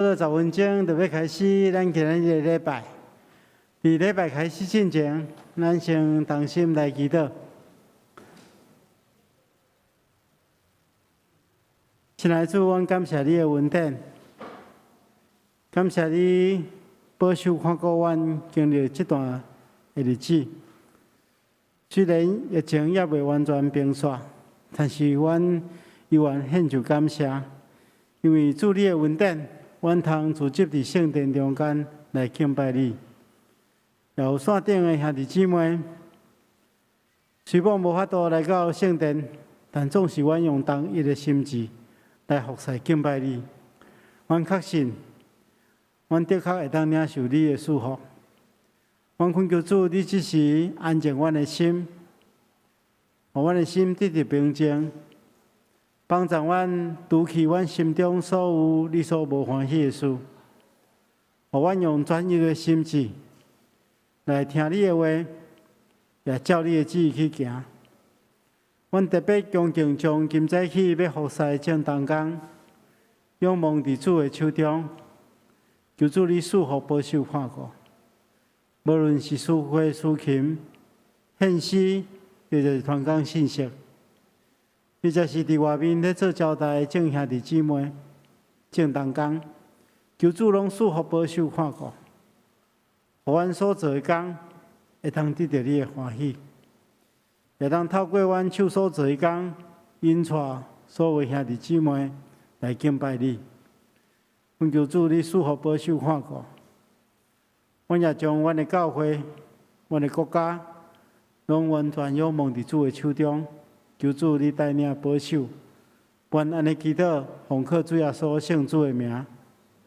多10分鐘就欲開始咱今仔日的禮拜。佇禮拜開始進前，咱先同心來祈禱。親愛的主，阮感謝你的恩典，感謝你保守看顧阮經歷這段的日子。雖然疫情猶未完全平煞，但是阮依然獻上感謝，因為主你的恩典，阮通聚集佇聖殿中間來敬拜你。也有線頂的兄弟姊妹，雖罔無法度來到聖殿，但總是阮用同一的心志來服侍敬拜你。阮確信，阮的確會當領受你的祝福。阮懇求主，你這時安靜阮的心，予阮的心得著平靜，幫助阮除去阮心中所有你所無歡喜的事，予阮用專一的心志來聽你的話，也照你的旨意去行。阮特別恭敬將今早起欲服侍眾同工，仰望佇主的手中，求主你賜福保守看顧。無論是司會、司琴、獻詩，或者是傳講信息，或者是佇外面咧做招待的眾兄弟姊妹、眾同工，求主攏賜福保守看顧，予阮所做的工會當得著你的歡喜，會當透過阮手所做的工，引帶所有兄弟姊妹來敬拜你。懇求主你賜福保守看顧。阮也將阮的教會、阮的國家，攏完全仰望佇主的手中，求主你帶領保守。阮按呢祈禱，奉靠主耶穌聖子的名，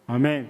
阿們。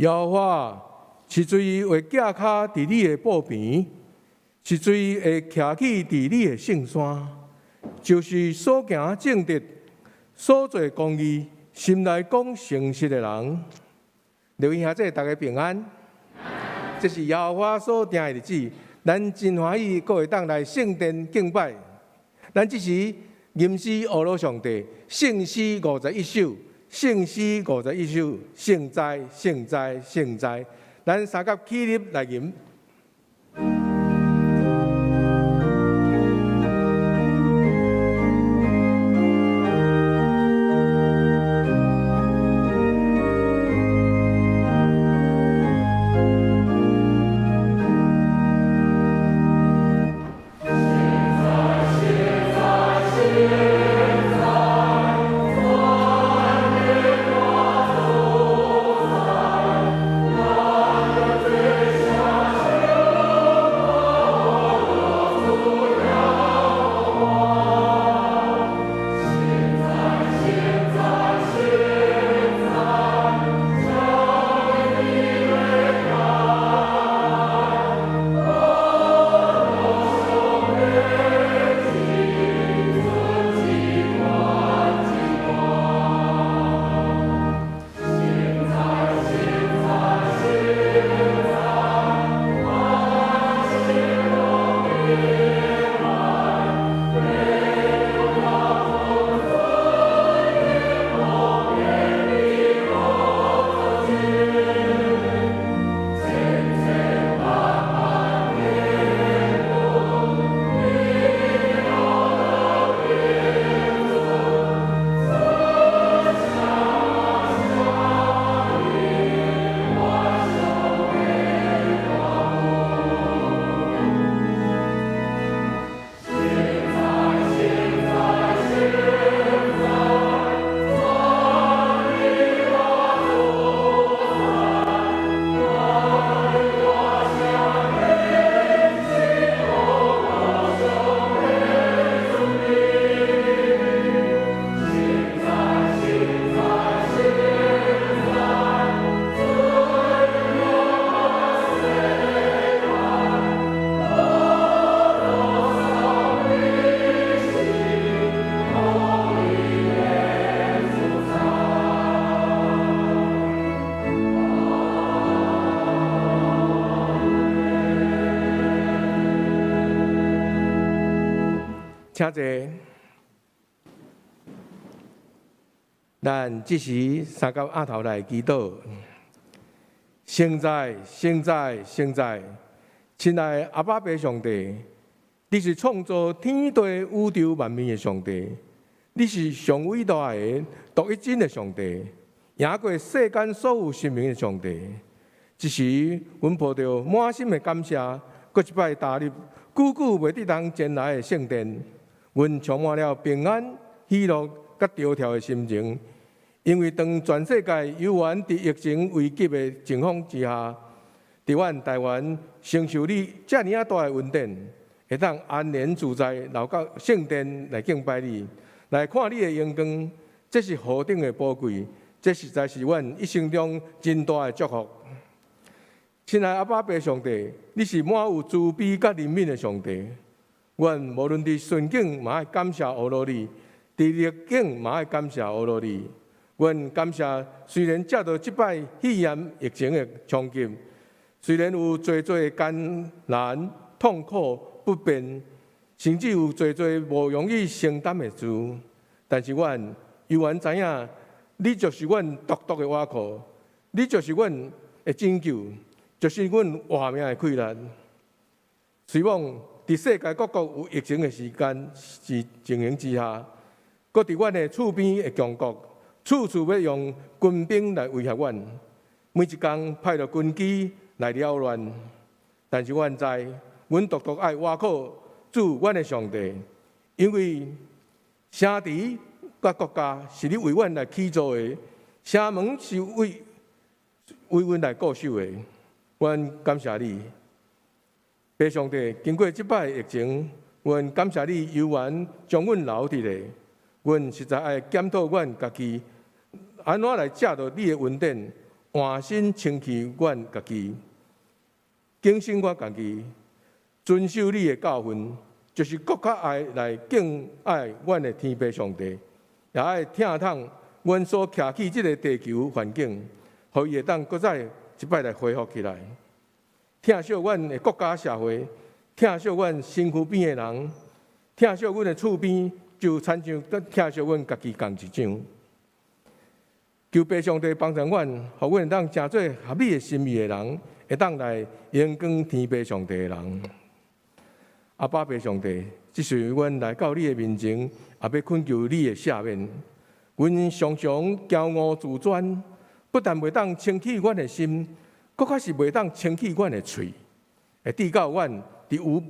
耶和華，是誰會行跤佇你的寶邊？是誰會徛起佇你的聖山？就是所行正直、所做公義、心內講誠實的人。劉兄弟，大家平安。這是耶和華所定的日子，咱真歡喜，閣會當來聖殿敬拜。咱這時吟詩呵咾上帝，聖詩51首，聖詩51首，聖哉，聖哉，聖哉！咱三甲起立來吟。請坐。咱這時三甲阿頭來祈禱。聖哉，聖哉，聖哉！親愛阿爸父上帝，你是創造天地宇宙萬物的上帝，你是上偉大的獨一真的上帝，贏過世間所有神明的上帝。這時，阮抱著滿心的感謝，閣一擺踏入久久袂得當前來的聖殿，阮充滿了平安、喜樂佮著跳的心情，因為當全世界猶原佇疫情危急的情況之下，佇阮台灣承受你遮爾仔大的恩典，會當安然自在留到聖殿來敬拜你，來看你的榮光，這是何等的寶貴！這實在是阮一生中真大的祝福。親愛阿爸父上帝，你是滿有慈悲佮憐憫的上帝。阮無論佇順境嘛愛感謝呵咾你，佇逆境嘛愛感謝呵咾你。阮感謝，雖然藉著這擺肺炎疫情的衝擊，雖然有濟濟艱難、痛苦、不便，甚至有濟濟無容易承擔的事，但是阮猶原知影，你就是阮獨獨的倚靠，你就是阮的拯救，就是阮活命的氣力。雖罔佇世界各國有疫情的時間是情形之下，閣佇阮的厝邊的強國，處處欲用軍兵來威脅阮，每一工派著軍機來擾亂。但是阮知，阮獨獨愛倚靠主，阮的上帝，因為城池佮國家是你為阮來起造的，城門是為為阮來固守的。阮感謝你，父上帝。經過這擺疫情，阮感謝你猶原將阮留佇咧。阮實在愛檢討阮家己，按怎來藉著你的恩典，換新清氣阮家己，警醒我家己，遵守你的教訓，就是閣較愛來敬愛阮的天父上帝，也愛疼痛阮所徛起這个地球環境，予伊會當閣再一擺來恢復起來。疼惜阮的國家社會，疼惜阮身軀邊的人，疼惜阮的厝邊，就親像疼惜阮家己仝一樣。求父上帝幫助阮，予阮會當成做合你的心意的人，會當來榮光天父上帝的人。阿爸父上帝，這時阮來到你的面前，也欲懇求你的赦免。阮常常驕傲自尊，不但袂當清氣阮的心，閣較是袂當清氣阮的喙，會致到阮佇有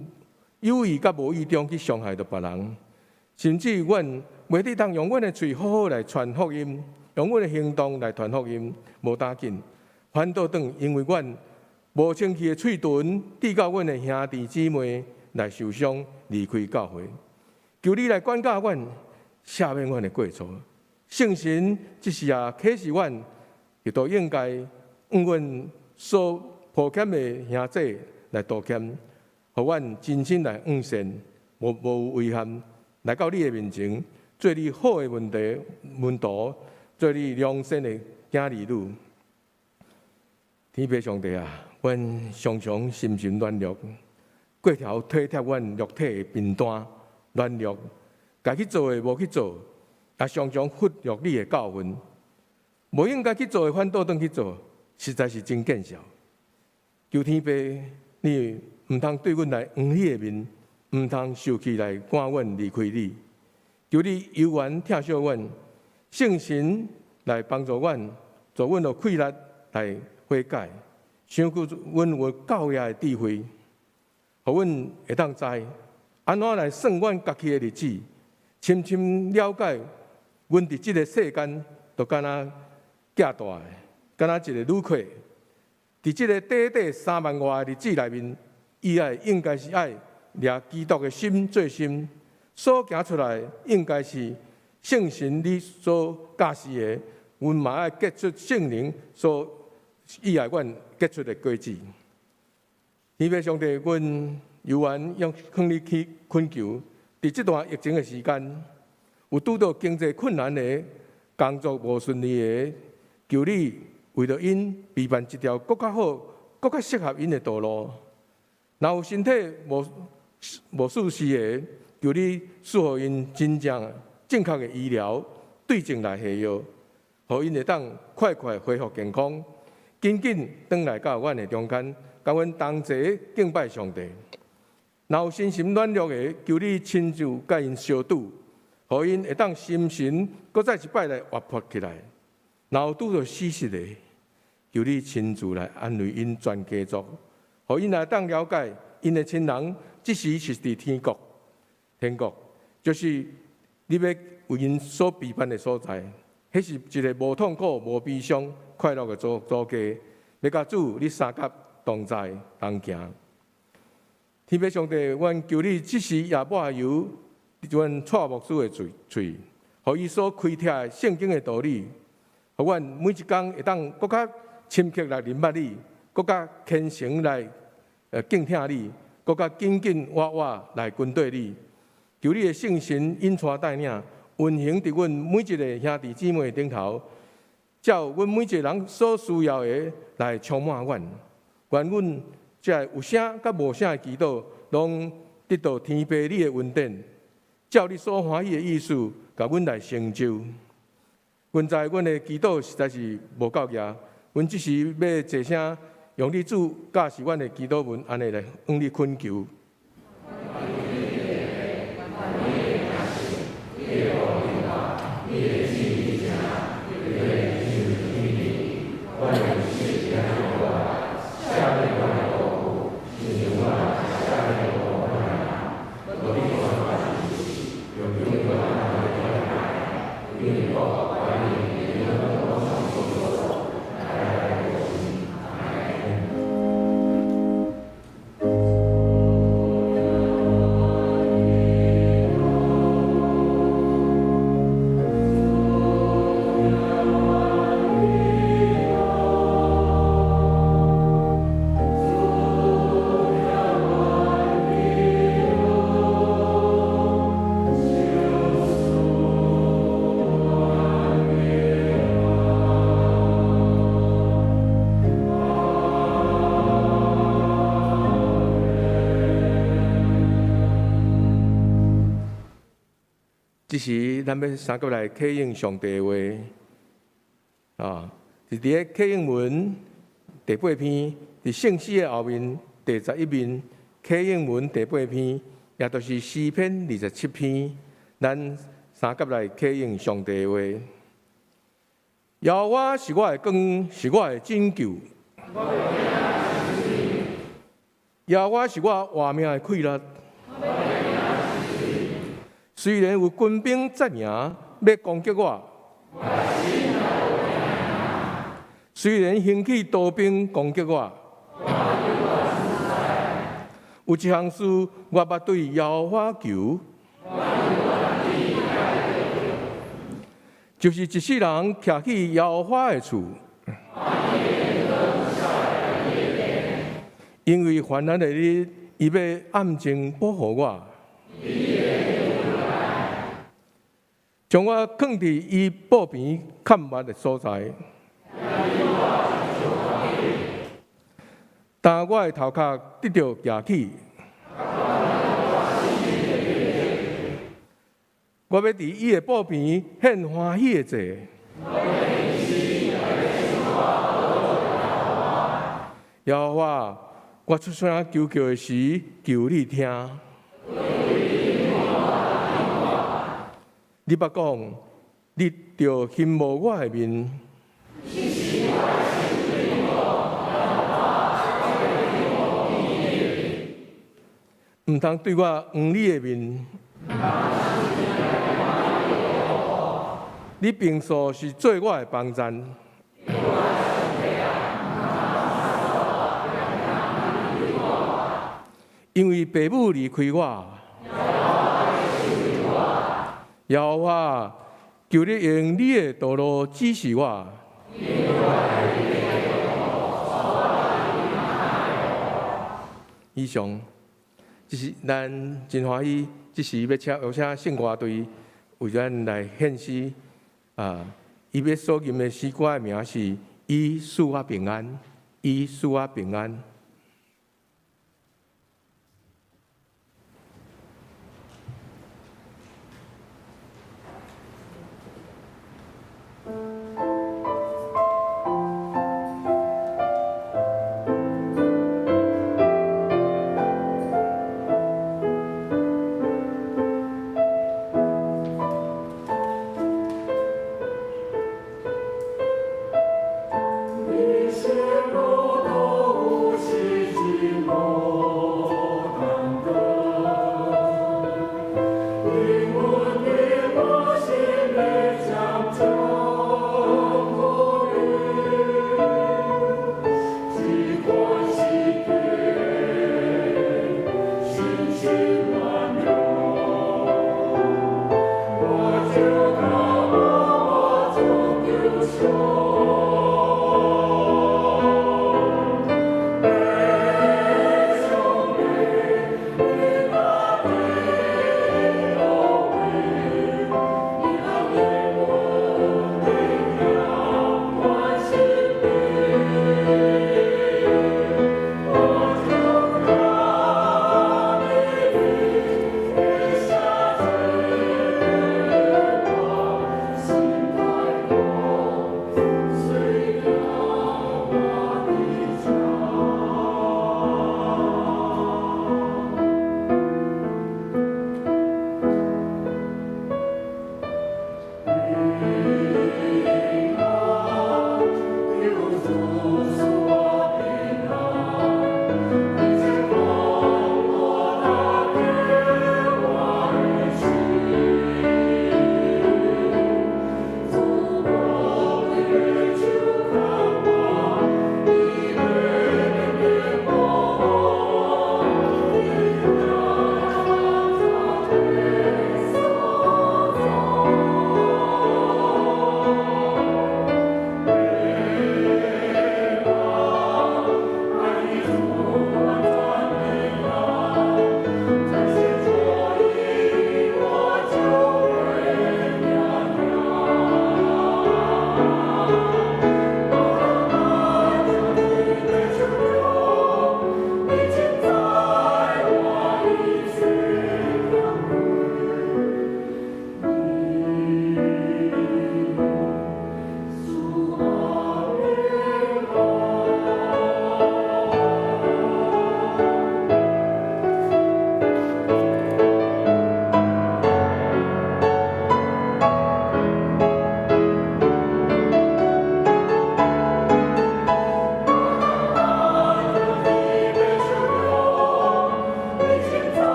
有意佮無意中去傷害著別人，甚至阮袂得當用阮的喙好好來傳福音，用阮的行動來傳福音，無打緊，反倒轉因為阮無清氣的喙唇，致到阮的兄弟姊妹來受傷，離開教會。求你來管教阮，赦免阮的過錯。聖神這時也啟示阮，亦都應該向阮所抱欠的兄弟來道歉，予阮真心來向善，無遺憾來到你的面前，做你好的門徒，門徒，做你良善的囝兒女。天父上帝啊，阮常常心神軟弱，過頭體貼阮肉體的貧惰軟弱，該去做的無去做，也常常忽略你的教訓，無應該去做的反倒轉去做，實在是真見笑。求天父，你毋通對阮來黃你的面，毋通受氣來趕阮離開你。求你猶原疼惜阮，聖神來幫助阮，助阮有氣力來悔改，賞賜阮有夠額的智慧，予阮會當知按怎來算阮家己的日子，深深了解阮佇這个世間，就敢若寄蹛的，敢若一个旅客，佇這个短短3萬外的日子內面，伊愛應該是愛掠基督的心做心，所行出來應該是聖神你所教示的，阮嘛愛結出聖靈所意愛阮結出的果子。天父上帝，阮猶原用向你去懇求，佇這段疫情的時間，有拄著經濟困難的，工作無順利的，求你為著𪜶備辦一條閣較好、閣較適合𪜶的道路。若有身體無舒適的，求你賜予𪜶真正正確的醫療，對症來下藥，予𪜶會當快快恢復健康，緊緊轉來到阮的中間，佮阮同齊敬拜上帝。若有身心軟弱的，求你親自共𪜶相拄，予𪜶會當心神閣再一擺來活潑起來。若有拄著死實的，求你親自來安慰𪜶全家族，予𪜶會當了解𪜶的親人這時是佇天國，天國就是你欲為𪜶所備辦的所在，彼是一个無痛苦、無悲傷、快樂的祖家，欲佮主你相佮同在同行。天父上帝，阮求你這時也抹油，阮蔡牧師的喙喙，予伊所開拓的聖經的道理，予阮每一工會當閣較深刻來認捌你，閣較虔誠來敬聽你，閣較緊緊活活來跟綴你。求你的聖神引帶帶領，運行佇阮每一个兄弟姊妹頂頭，照阮每一个人所需要的來充滿阮。願阮這有聲佮無聲的祈禱，攏得到天父你的恩典，照你所歡喜的意思，共阮來成就。阮知阮的祈禱實在是無夠額，阮只是欲齊聲用你主教示阮的祈禱文，按呢來向你懇求。時咱欲相佮來啟應上帝的話，啊，是佇咧啟應文第八篇，佇聖詩的後面第11面，啟應文第八篇，也就是詩篇27篇，咱相佮來啟應上帝的話。耶和華是我的光，是我的拯救。耶和華是我活命的氣力。雖然有軍兵扎營欲攻擊我，雖然興起刀兵攻擊我，有一項事我捌對耶和華求，就是一世人徛去耶和華的厝，因為患難的日，伊欲暗中保護我。將我囥佇伊布棚較密的所在，當我的頭殼得著舉起，我欲佇伊的布棚獻歡喜的祭。耶和華，我出聲求叫的時，求你聽。你捌講，你著欣慕我的面。毋通對我掩你的面。你平素是做我的幫贊。因為父母離開我。耶和華，求你用你的道路指示我。以上，這是咱真歡喜，這時欲請邀請聖歌隊為咱來獻詩。啊，伊欲所吟的詩歌的名是《伊賜我平安》，伊賜我平安。你是路途。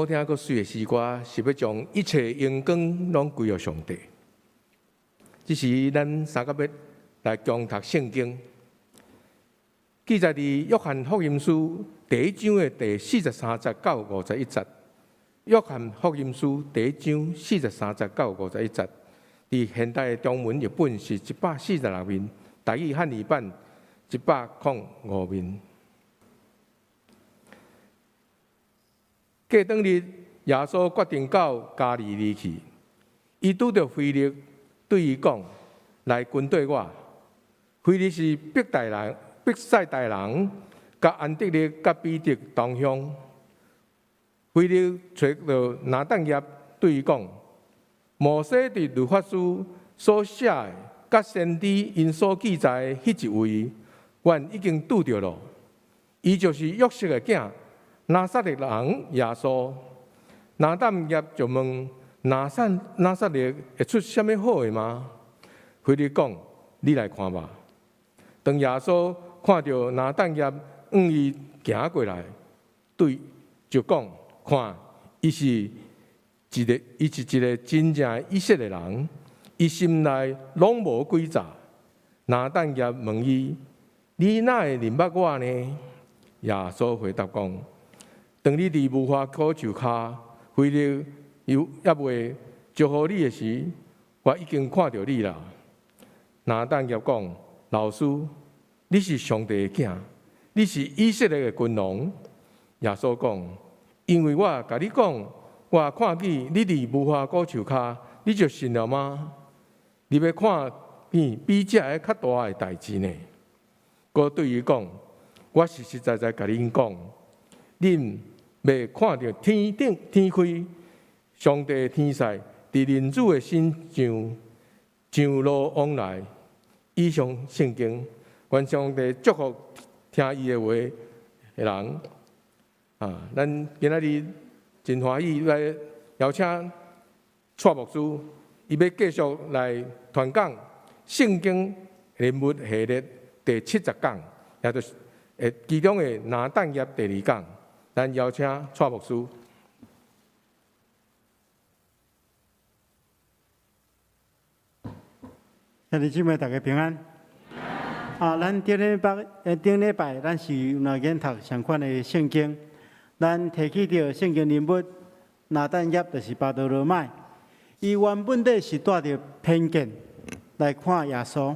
好聽閣媠的詩歌，是欲將一切榮光攏歸予上帝。這時，咱三甲欲來共讀聖經，記載佇約翰福音書第一章的第43節到51節。約翰福音書第一章四十三節到五十一節，佇現代的中文譯本是146面，台語漢語版105面。過當日，耶穌決定到加利利去。伊拄著腓力，對伊講：來跟綴我。腓力是伯大人，伯賽大人，佮安德烈、佮彼得同鄉。腓力揣著拿但業，對伊講：摩西佇律法書所寫的，佮先知𪜶所記載的彼一位，阮已經拄著囉。伊就是約瑟的囝，拿撒勒人耶穌。拿但業就問：拿撒勒會出啥物好的嗎？腓力講：你來看吧。當耶穌看著拿但業向伊行過來，對就講：看，伊是一个真正的以色列人，伊心內攏無詭詐。拿但業問伊：你哪會認捌我呢？耶穌回答講：當你佇無花果樹跤，腓力猶猶未招呼你的時，我已經看著你啦。拿但業講：老師，你是上帝的囝，你是以色列的君王。耶穌講：因為我共你講，我看見你佇無花果樹跤，你就信了嗎？你欲看見比這个較大的代誌呢？閣對伊講：我實實在在共恁講，恁欲看著天頂天開，上帝天使佇人子的身上上落往來。以上聖經，願上帝祝福聽伊的話的人。啊，咱今仔日真歡喜來邀請蔡牧師，伊欲繼續來傳講聖經人物系列第70講，也就是其中的拿但業第二講。咱邀請蔡牧師。兄弟姊妹，大家平安。啊，咱頂禮拜，頂禮拜，咱是有來研讀相款的聖經。咱提起著聖經人物拿但業，就是巴多羅買。伊原本底是帶著偏見來看耶穌，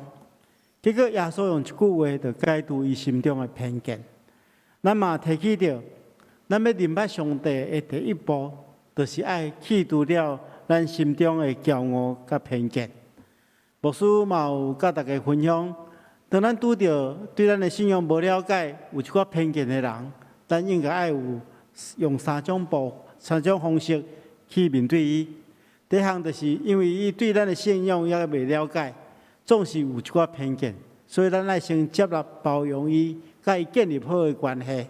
結果耶穌用一句話就解除伊心中的偏見。咱嘛提起著，咱欲認捌上帝的第一步，就是愛去除了咱心中的驕傲佮偏見。牧師嘛有佮大家分享，當咱拄著對咱的信仰無了解、有一寡偏見的人，咱應該愛有用三種步、三種方式去面對伊。第一項就是因為伊對咱的信仰猶未了解，總是有一寡偏見，所以咱愛先接納、包容伊，佮伊建立好的關係。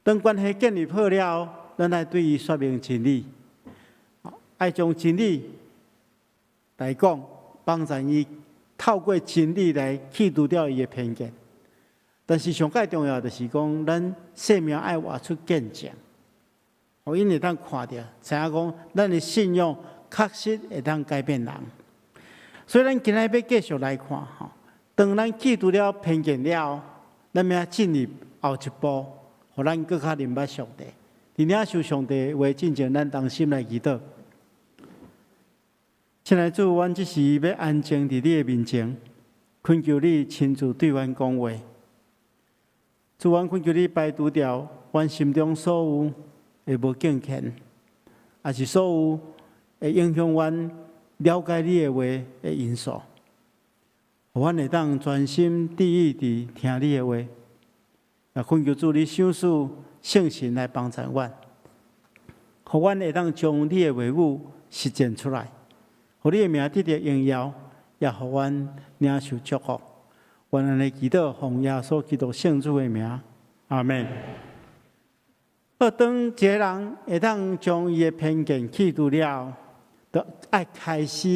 當關係建立好了後，咱愛對伊說明真理，愛將真理來講，幫助伊透過真理來去除掉伊的偏見。但是上蓋重要就是講，咱生命愛活出見證，予𪜶會當看著，知影講咱的信仰確實會當改變人。所以咱今仔欲繼續來看吼，當咱去除了偏見了後，咱欲進入後一步，予咱閣較認捌上帝。佇領受上帝話進前，咱同心來祈禱。親愛的主，阮這時欲安靜佇你的面前，懇求你親自對阮講話。主，阮懇求你排除掉阮心中所有的無敬虔，抑是所有會影響阮了解你的話的因素，予阮會當專心致意佇聽你的話。也懇求主，你賞賜聖神來幫助阮，予阮會當將你的話語實踐出來，予你的名得著榮耀，也予阮領受祝福。願按呢祈禱，奉耶穌基督聖子的名，阿們。好，當一個人會當將伊的偏見去除了，就愛開始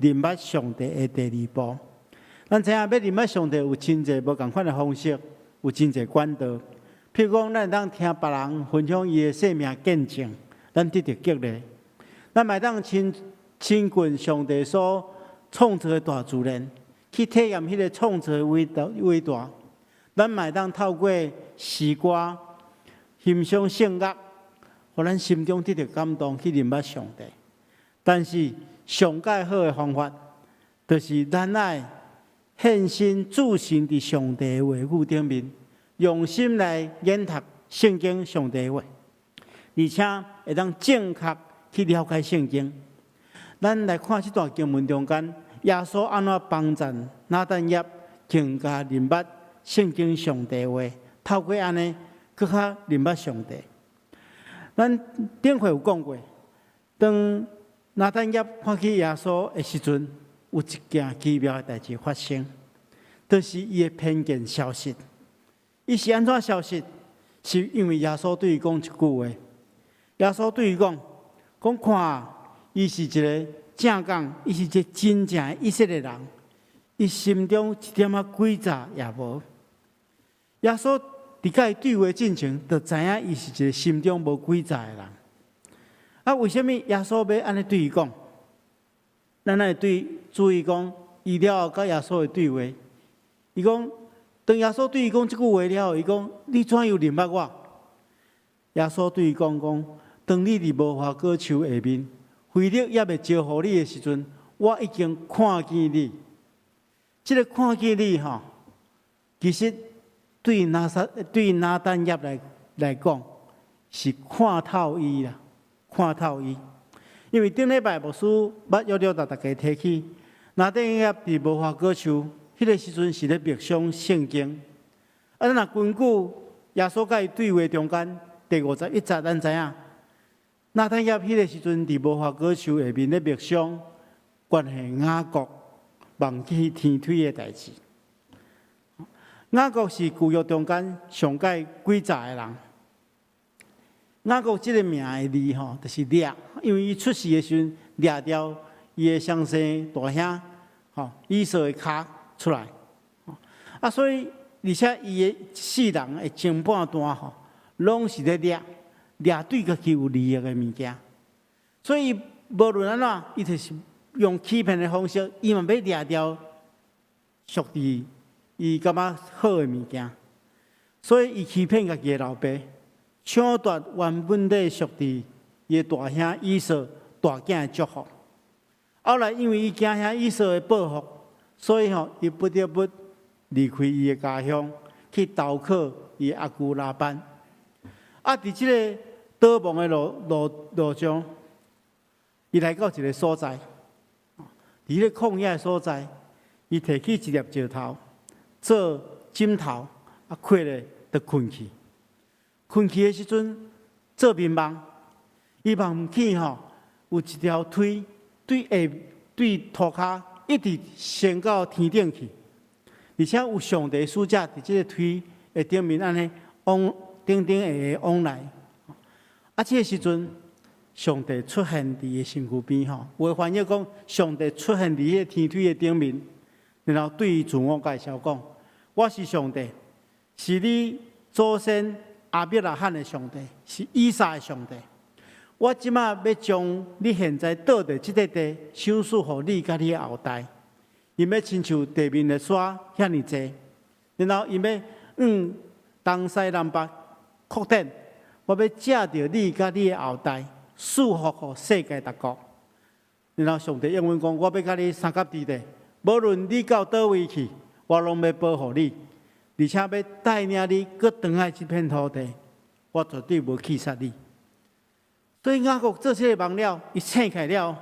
認捌上帝的第二步。咱知影欲認捌上帝有真濟無仝款的方式，有真濟管道。譬如講，咱會當聽別人分享伊的生命見證，咱得著激勵。咱嘛會當親親近上帝所創造的大自然，去體驗彼个創造的偉大偉大。咱嘛會當透過詩歌欣賞聖樂，予咱心中得著感動，去認捌上帝。但是上蓋好的方法，就是咱愛獻身置身佇上帝的話語頂面，用心來研讀聖經上帝的話，而且會當正確去了解聖經。咱來看這段經文中間，耶穌按怎幫助拿但業更加認捌聖經上帝的話，透過按呢，閣較認捌上帝。咱頂回有講過，當拿但業看見耶穌的時陣，有一件奇妙的代誌發生，就是伊的偏見消失。伊是按怎消失？是因為耶穌對伊講一句話。耶穌對伊講：講看，伊是一个正講，伊是一个真正的以色列人，伊心中一點仔詭詐也無。耶穌佇佮伊對話進前，就知影伊是一个心中無詭詐的人。啊，為啥物耶穌欲按呢對伊講？咱愛對注意講，伊了後佮耶穌的對話，伊講，當耶穌對伊講這句話了後，伊講：你怎樣認捌我？耶穌對伊講講，當你佇無花果樹下面，腓力猶未招呼你的時陣，我已經看見你。這个看見你吼，其實對拿撒對拿但業來來講，是看透伊啦，看透伊。因為頂禮拜牧師捌約略共大家提起，拿但業佇無花果樹，彼个時陣是咧默想聖經。啊，咱若根據耶穌佮伊對話中間第51節，咱知影，拿但業彼个時陣佇無花果樹下面咧默想關係雅各夢見天梯的代誌。雅各是舊約中間上蓋詭詐的人。雅各這个名的字吼，就是掠，因為伊出世的時陣掠著伊的雙生大兄，吼以掃的跤出來，啊，所以而且伊的一世人的前半段吼，攏是咧掠掠對家己有利益的物件，所以無論按怎，伊就是用欺騙的方式，伊嘛欲掠著屬佇伊感覺好的物件，所以伊欺騙家己的老爸，搶奪原本咧屬佇伊的大兄以掃大囝的祝福。後來因為伊驚兄以掃的報復，所以吼伊不得不離開伊的家鄉，去投靠伊的阿舅拉班。啊，佇這个逃亡的路路路上，伊來到一个所在，佇彼个曠野的所在，伊提起一粒石頭做枕頭，啊，轎咧就睏去。睏去的時陣做眠夢，伊夢見吼有一條梯對下對塗跤一直升到天頂去，而且有上帝使者佇這个梯的頂面按呢往頂頂下下往來。啊，這个時陣上帝出現佇伊的身軀邊吼，有的翻譯講上帝出現佇彼个天梯的頂面，然後對伊自我介紹講：我是上帝，是你祖先亞伯拉罕的上帝，是以撒的上帝。我這馬欲將你現在倒佇這塊地，賞賜予你佮你的後代。𪜶欲親像地面的沙遐爾濟，然後𪜶欲往東西南北擴展。我欲藉著你佮你的後代，賜福予世界各國。然後上帝應允講：我欲佮你相佮佇咧，無論你到佗位去，我攏欲保護你，而且欲帶領你閣轉來這片土地，我絕對無棄殺你。所以雅各做這个夢了，伊醒起來了，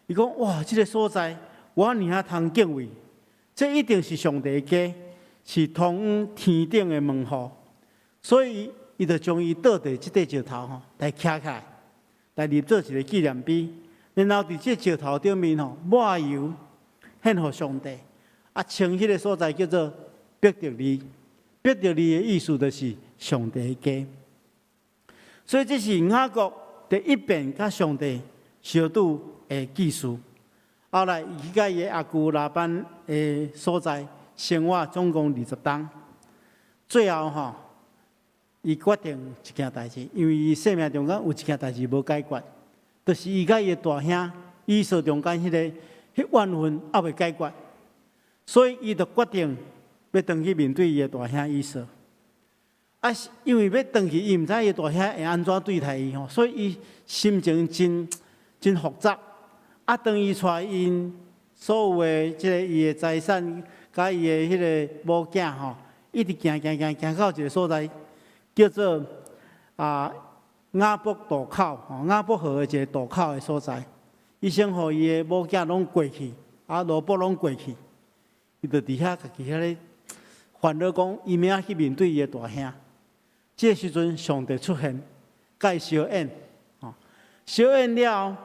伊講：哇，這个所在我爾仔通敬畏，這一定是上帝的家，是通往天頂的門戶。所以，伊就將伊倒佇這塊石頭吼來徛起來，來立做一个紀念碑。然後佇這石頭頂面吼抹油獻予上帝，啊，稱彼个所在叫做伯特利。伯特利的意思就是上帝的家。所以這是雅各第一遍佮上帝相拄的記事。後來，伊去佮伊的阿舅拉班的所在生活總共20冬。最後吼，伊決定一件代誌，因為伊生命中間有一件代誌無解決，就是伊佮伊的大兄以掃中間彼怨恨猶未解決，所以伊就決定欲轉去面對伊的大兄以掃。啊，因為欲轉去，伊毋知伊大兄會按怎對待伊吼，所以伊心情真真複雜。啊，當伊帶𪜶所有的這个伊的財產，佮伊的彼个某囝吼，一直行行行行到一个所在，叫做雅博渡口吼，雅博河的一个渡口的所在。伊先予伊的某囝攏過去，啊，奴僕攏過去，伊就佇遐家己遐咧煩惱，講伊欲按怎去面對伊的大兄。這個時陣，上帝出現，佮伊相應，吼，相應了後，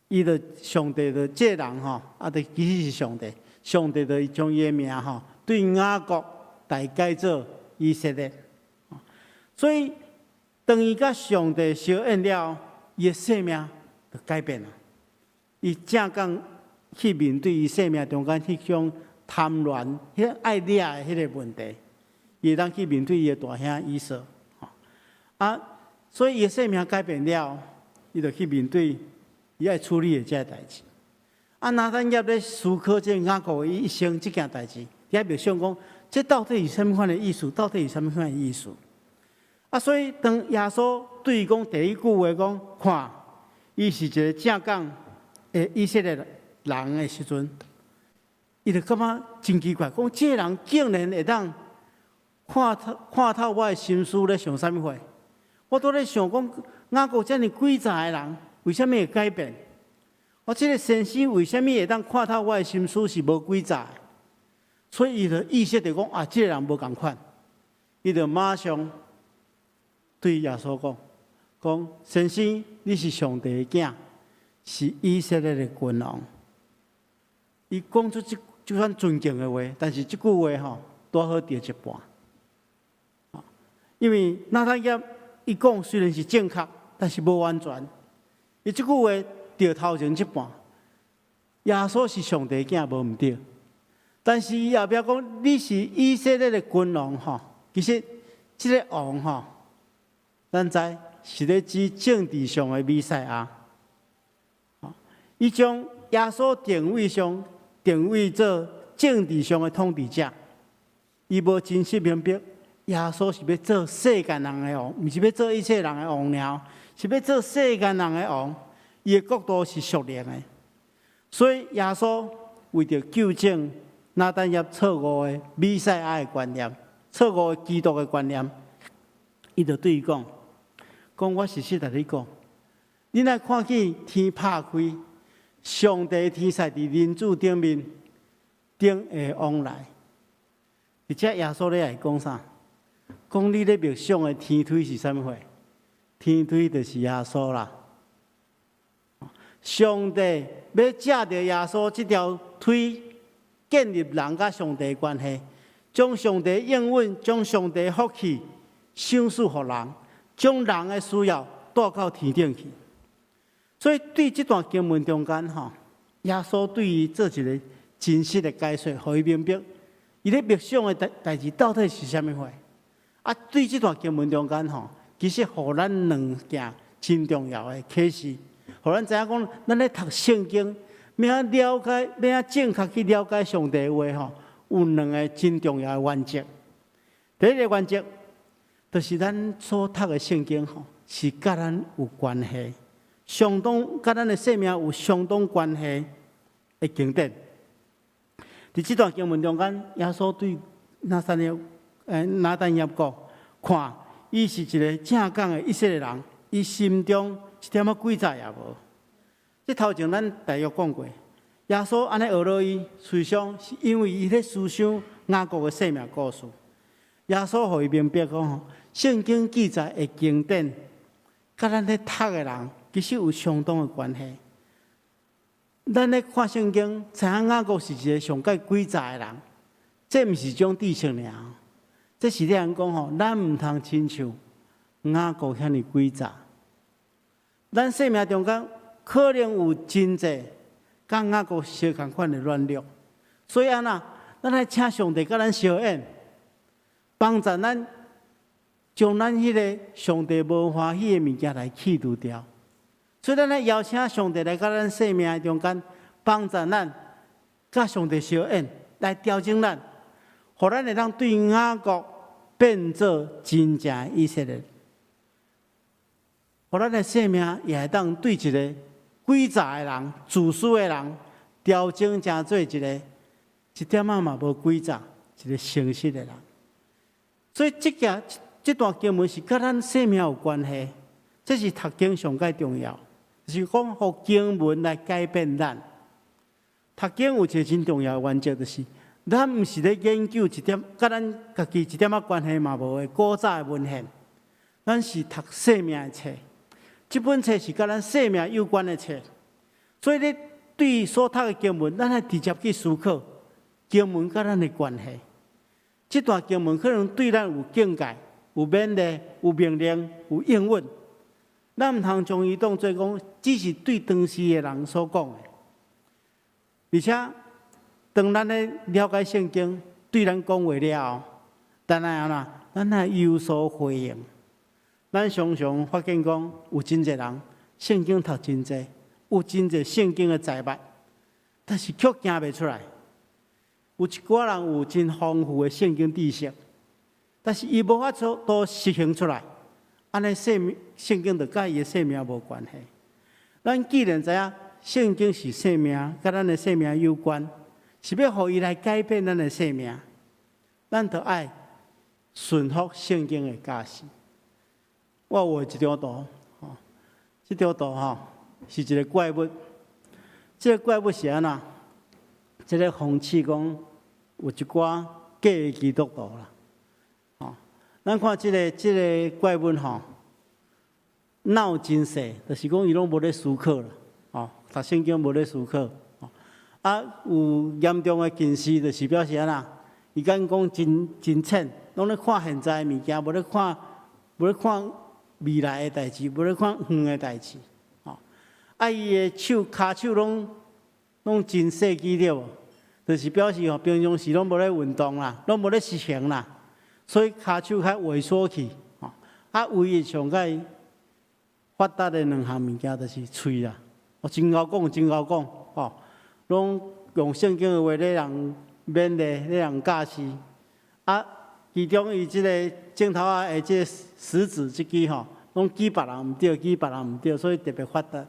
伊就上帝就這個人吼，啊，就其實是上帝，上帝就將伊的名吼，對雅各大改做以色列。所以當伊佮上帝相應了後，伊的生命就改變了。伊正港去面對伊生命中間彼種貪戀、彼愛掠的彼个問題。伊會當去面對伊的大兄以掃，啊，所以伊的生命改變了，伊就去面對伊愛處理的這个代誌。啊，拿但業咧思考這雅各伊一生這件代誌，伊默想講，這到底是啥物款的意思？到底是啥物款的意思？啊，所以當耶穌對伊講第一句話講，看，伊是一个正港的以色列人的時陣，伊就感覺真奇怪，講這个人竟然會當看透看透我的心思咧想啥物貨？我都咧想講，雅各遮爾詭詐的人，為啥物會改變？我這个先生為啥物會當看透我的心思是無詭詐？所以伊就意識著講啊，這个人無仝款，伊就馬上對耶穌講：講先生，你是上帝的囝，是以色列的君王。伊講出這這款尊敬的話，但是這句話吼，拄好著一半。因為拿但業伊講雖然是正確，但是無完全。伊這句話著頭前這半，耶穌是上帝囝，無毋對。但是伊後壁講你是以色列的君王吼，其實這个王吼，咱知是咧指政治上的彌賽亞。伊將耶穌定位上定位做政治上的統治者，伊無真實明白耶穌是欲做世間人的王，毋是欲做一切人的王爾，是欲做世間人的王。伊的國度是屬靈的，所以耶穌為著糾正拿但業錯誤的彌賽亞的觀念，錯誤的基督的觀念，伊就對伊講：講我實實共你講，你若看見天拍開，上帝天使佇人子頂面頂下往來。而且耶穌咧來講啥？講你咧默想的天梯是啥物貨？天梯就是耶穌啦。上帝欲藉著耶穌這條梯建立人佮上帝的關係，將上帝應允、將上帝福氣賞賜予人，將人的需要帶到天頂去。所以對這段經文中間吼，耶穌對伊做一个真實的解說，予伊明白，伊咧默想的代代誌到底是啥物貨。啊，對這段經文中間吼，其實予咱兩件真重要的啟示，予咱知影講，咱咧讀聖經，欲按了解，欲按正確去了解上帝的話吼，有兩个真重要的原則。第一个原則，就是咱所讀的聖經吼，是佮咱有關係，相當佮咱的生命有相當關係的經典。佇這段經文中間，耶穌對拿撒勒拿但業講，看，伊是一个正港的以色列人，伊心中一點仔詭詐也無。這頭前咱大約講過，耶穌按呢學落伊，實際上是因為伊咧思想雅各的生命故事。耶穌予伊明白講吼，聖經記載的經典，佮咱咧讀的人其實有相當的關係。咱咧看聖經，知影雅各是一个上蓋詭詐的人，這毋是種知識爾，這是咧講吼，咱毋通親像雅各遐爾詭詐。咱生命中間可能有真濟佮雅各相仝款的軟弱，所以按怎，咱愛請上帝佮咱相應，幫助咱將咱彼个上帝無歡喜的物件來去除掉。所以咱愛邀請上帝來到咱生命的中間，幫助咱佮上帝相應，來調整咱，予咱會當對雅各變做真正的以色列。予咱的生命也會當對一个詭詐的人、自私的人，調整成做一个一點仔嘛無詭詐、一个誠實的人。所以這件這段經文是佮咱生命有關係，這是讀經上蓋重要，就是講予經文來改變咱。讀經有一个真重要的原則，就是咱毋是咧研究一點佮咱家己一點仔關係嘛無的古早的文獻，咱是讀生命的冊。這本冊是佮咱生命有關的冊，所以你對所讀的經文，咱愛直接去思考經文佮咱的關係。這段經文可能對咱有警戒、有勉勵、有命令、有應允。咱毋通將伊當做講，只是對當時的人所講的。而且，當咱咧了解聖經對咱講話了後，咱愛按怎？咱愛有所回應。咱常常發現講，有真濟人聖經讀真濟，有真濟聖經的財物，但是卻行袂出來。有一寡人有真豐富的聖經知識，但是伊無法度都實行出來，按呢生命聖經就佮伊的生命無關係。咱既然知影聖經是生命，佮咱的生命有關，是欲予伊來改變咱的生命，咱就愛順服聖經的教示。我畫一張圖，吼，這張圖吼是一个怪物。這个怪物是按怎？這个諷刺講有一寡假的基督徒啦。吼，咱看這个怪物吼，腦真細，就是講伊攏無咧思考啦，吼，讀聖經無咧思考。啊，有嚴重的近視，就是表示按怎？伊眼光真真淺，攏咧看現在的物件，無咧看未來的代誌，無咧看遠的代誌，吼。啊，伊的手、跤手攏真細枝對無？就是表示吼，平常時攏無咧運動啦，攏無咧實行啦，所以跤手較萎縮去，吼。啊，唯一上蓋發達的兩項物件就是喙啦，哦，真𠢕講，真𠢕講，吼，攏用聖經的話咧人勉勵，咧人教示。啊，其中伊這个指頭仔的這个食指這支吼，攏指別人毋對，指別人毋對，所以特別發達。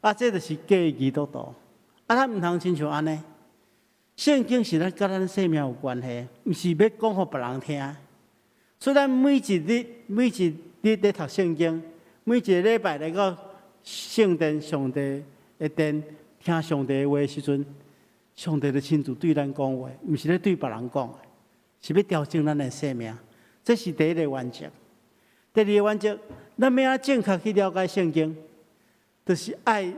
啊，這就是假基督徒。啊，咱毋通親像按呢。聖經是咱佮咱生命有關係，毋是欲講予別人聽。所以咱每一日、每一日咧讀聖經，每一個禮拜來到聖殿、上帝的殿聽上帝的話時陣，上帝就親自對咱講話，毋是咧對別人講，是欲調整咱的生命。這是第一个原則。第二个原則，咱欲按怎正確去了解聖經，就是愛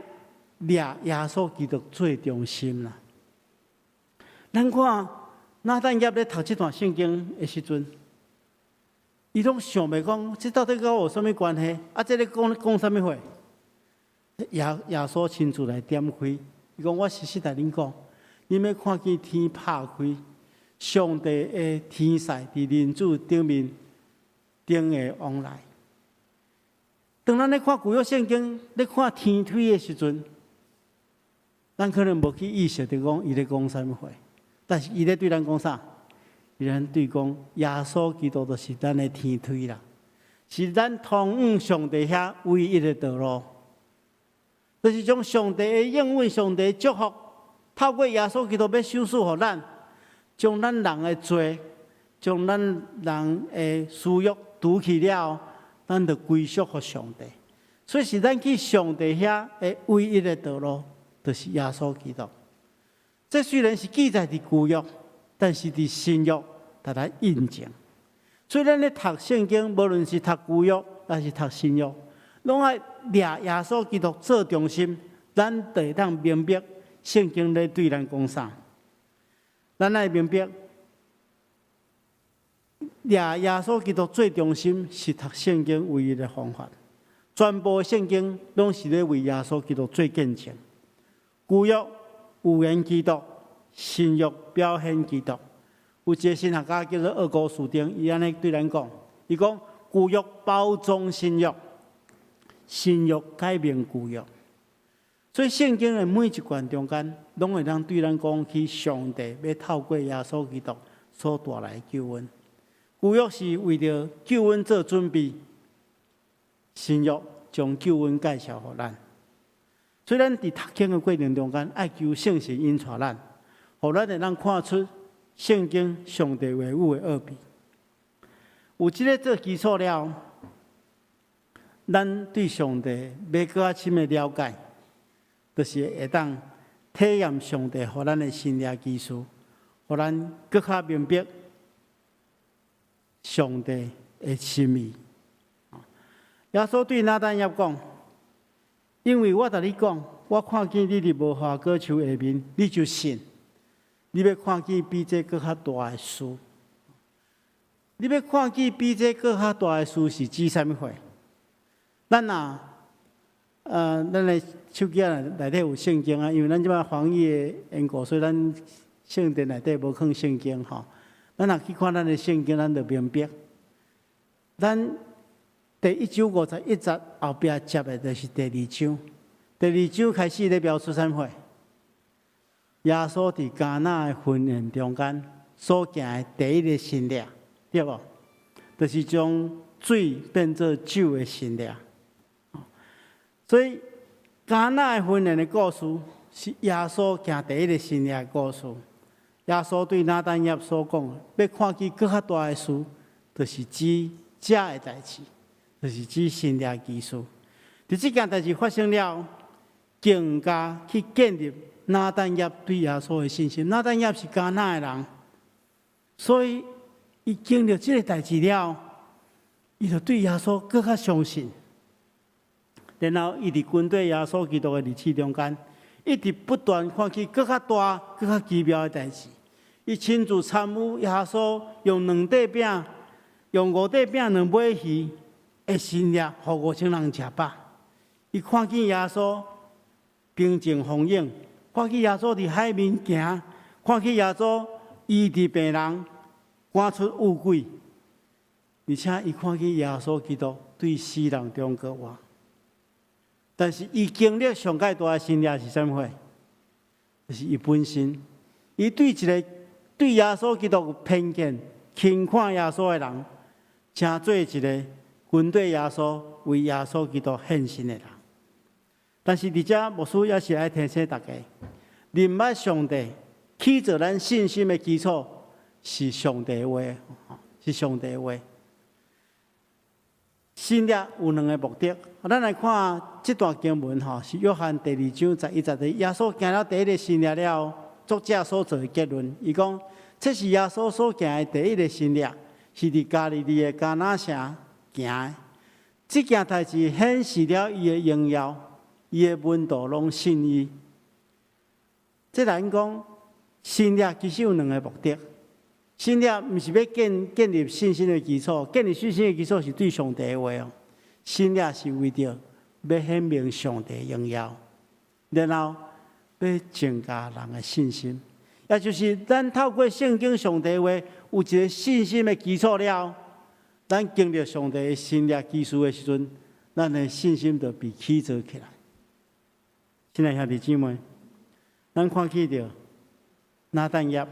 掠耶穌基督做中心啦。咱看拿但業咧讀這段聖經的時陣，伊攏想袂講，這到底佮我有啥物關係？啊，這咧講講啥物話？耶穌親自來點開，伊講我實實共恁講，恁欲看見天拍開，上帝的天使佇人子頂面頂會往來。當咱咧看舊約聖經，咧看天梯的時陣，咱可能無去意識著講伊咧講啥物話，但是伊咧對咱講啥？伊咧對講耶穌基督就是咱的天梯啦，是咱通往上帝遐唯一的道路，就是將上帝的應允、上帝的祝福，透過耶穌基督欲賞賜予咱，將咱人的罪、將咱人的私欲除去了後，咱就歸屬予上帝。所以是咱去上帝遐的唯一的道路，就是耶穌基督。這雖然是記載佇舊約，但是佇新約共咱印證。所以咱咧讀聖經，無論是讀舊約還是讀新約，攏愛掠耶穌基督做中心，咱就會當明白聖經咧對咱講啥。咱愛明白，掠耶穌基督做中心是讀聖經唯一的方法。全部的聖經攏是咧為耶穌基督做見證。舊約預言基督，新約表現基督。有一个神學家叫做奧古斯丁，伊按呢對咱講，伊講舊約包裝新約，新約解明舊約。所以聖經的每一卷中間，攏會當對咱講起上帝欲透過耶穌基督所帶來的救恩。舊約是為著救恩做準備，新約將救恩介紹予咱。所以咱佇讀經的過程中間，愛求聖神引帶咱，予咱會當看出聖經上帝話語的奧秘。有這个做基礎了，咱對上帝欲閣較深的了解，就是會當體驗上帝予咱的神蹟奇事，予咱閣較明白上帝的心意。耶穌對拿但業講：因為我共你講，我看見你佇無花果樹下面，你就信。你欲看見比這閣較大的事。你欲看見比這閣較大的事是指啥物貨？咱若，咱的手機仔內底有聖經啊，因為咱這擺防疫的緣故，所以咱聖殿內底無放聖經吼。咱若去看咱的聖經，咱就明白。咱第一章五十一節後壁接的就是第二章。第二章開始咧描述啥物貨？耶穌佇迦拿的婚宴中間所行的第一个神蹟，對無？就是將水變做酒的神蹟。所以迦拿的婚宴的故事是耶穌行第一个神蹟的故事。耶穌對拿但業所講，欲看見閣較大的事，就是指這个代誌，就是指神蹟奇事。佇這件代誌發生了，更加去建立拿但業對耶穌的信心。拿但業是迦拿的人，所以伊經歷這个代誌了，伊就對耶穌閣較相信。然後伊佇跟隨耶穌基督的日子中間，一直不斷看見閣較大、閣較奇妙的代誌。伊親自參與耶穌用兩塊餅、用五塊餅兩尾魚的神蹟，予5000人食飽。伊看見耶穌平靜風湧，看見耶穌佇海面行，看見耶穌醫治病人，趕出惡鬼，而且伊看見耶穌基督對死人中復活。但是伊經歷上蓋大的神蹟是啥物貨？就是伊本身，伊對一个對耶穌基督有偏見、輕看耶穌的人，成做一个跟隨耶穌、為耶穌基督獻身的人。但是佇遮牧師也是愛提醒大家，認捌上帝，起造咱信心的基礎是上帝的話，是上帝的話。神蹟有兩个目的，咱來看這段經文吼，是約翰第二章十一節的。耶穌行了第一个神蹟了，作者所做的結論，伊講這是耶穌所行的第一个神蹟，是佇加利利的迦拿城行的。這件代誌顯示了伊的榮耀，伊的門徒攏信伊。這來講，神蹟其實有兩个目的。神蹟毋是欲建立信心的基礎，建立信心的基礎是對上帝的話哦。神蹟是為著欲顯明上帝榮耀，然後欲增加人的信心，也就是咱透過聖經上帝話有一个信心的基礎了，咱經歷上帝的神蹟奇事的時陣，咱的信心就被起造起來。親愛兄弟姊妹，咱看見著拿但業。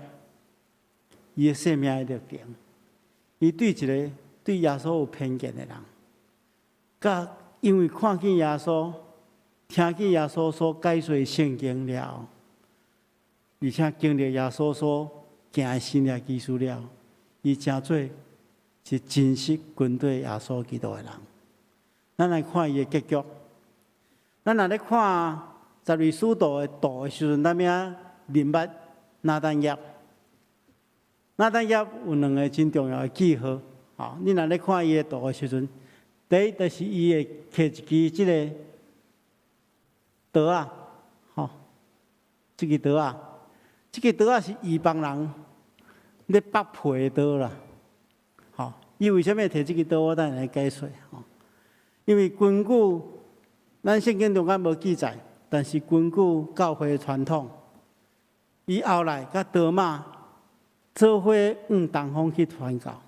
伊的生命的歷程，伊對一个對耶穌有偏見的人，佮因為看見耶穌、聽見耶穌所解說聖經了，而且經歷耶穌所行的神蹟奇事了，伊成做是真實跟隨耶穌基督的人。咱來看伊的結局。咱若咧看十二使徒的圖的時陣，咱欲認捌拿但業。拿但業有兩个真重要的記號，吼！你若咧看伊的圖的時陣，第一就是伊會提一支這个刀仔，吼，這支刀仔，這支刀仔是異邦人咧剝皮的刀啦，吼！伊為啥物提這支刀？我等下來解說，吼。因為根據咱聖經中間無記載，但是根據教會的傳統，伊後來佮多馬。做伙往东方去傳教，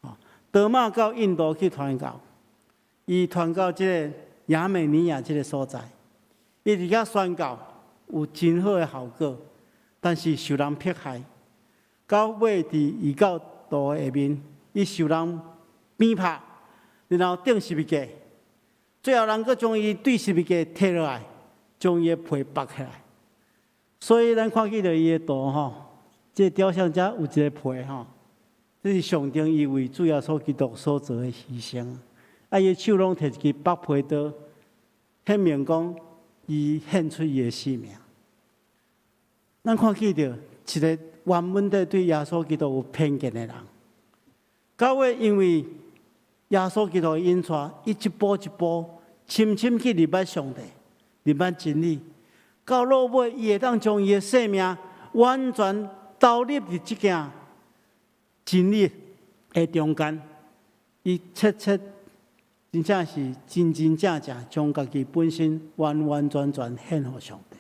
哦，多馬到印度去傳教，伊傳到這个亞美尼亞這个所在，伊佇遐宣教有真好的效果，但是受人迫害，到尾佇異教徒下面，伊受人鞭拍，然後釘十字架，最後人閣將伊對十字架提落來，將伊的皮剝起來。所以咱看見著伊的圖吼，這個雕像遮有一个皮吼，這是象徵伊為主耶穌基督所做的犧牲。啊，伊的手攏提一支剝皮刀，顯明講伊獻出伊的性命。咱看見著一個原本底對耶穌基督有偏見的人，到尾因為耶穌基督的引帶，伊一步一步深深去認捌上帝，認捌真理。到落尾，伊會當將伊的生命完全投入佇這件真理的中間，伊切切真正是真真正正將家己本身完完全全獻予上帝。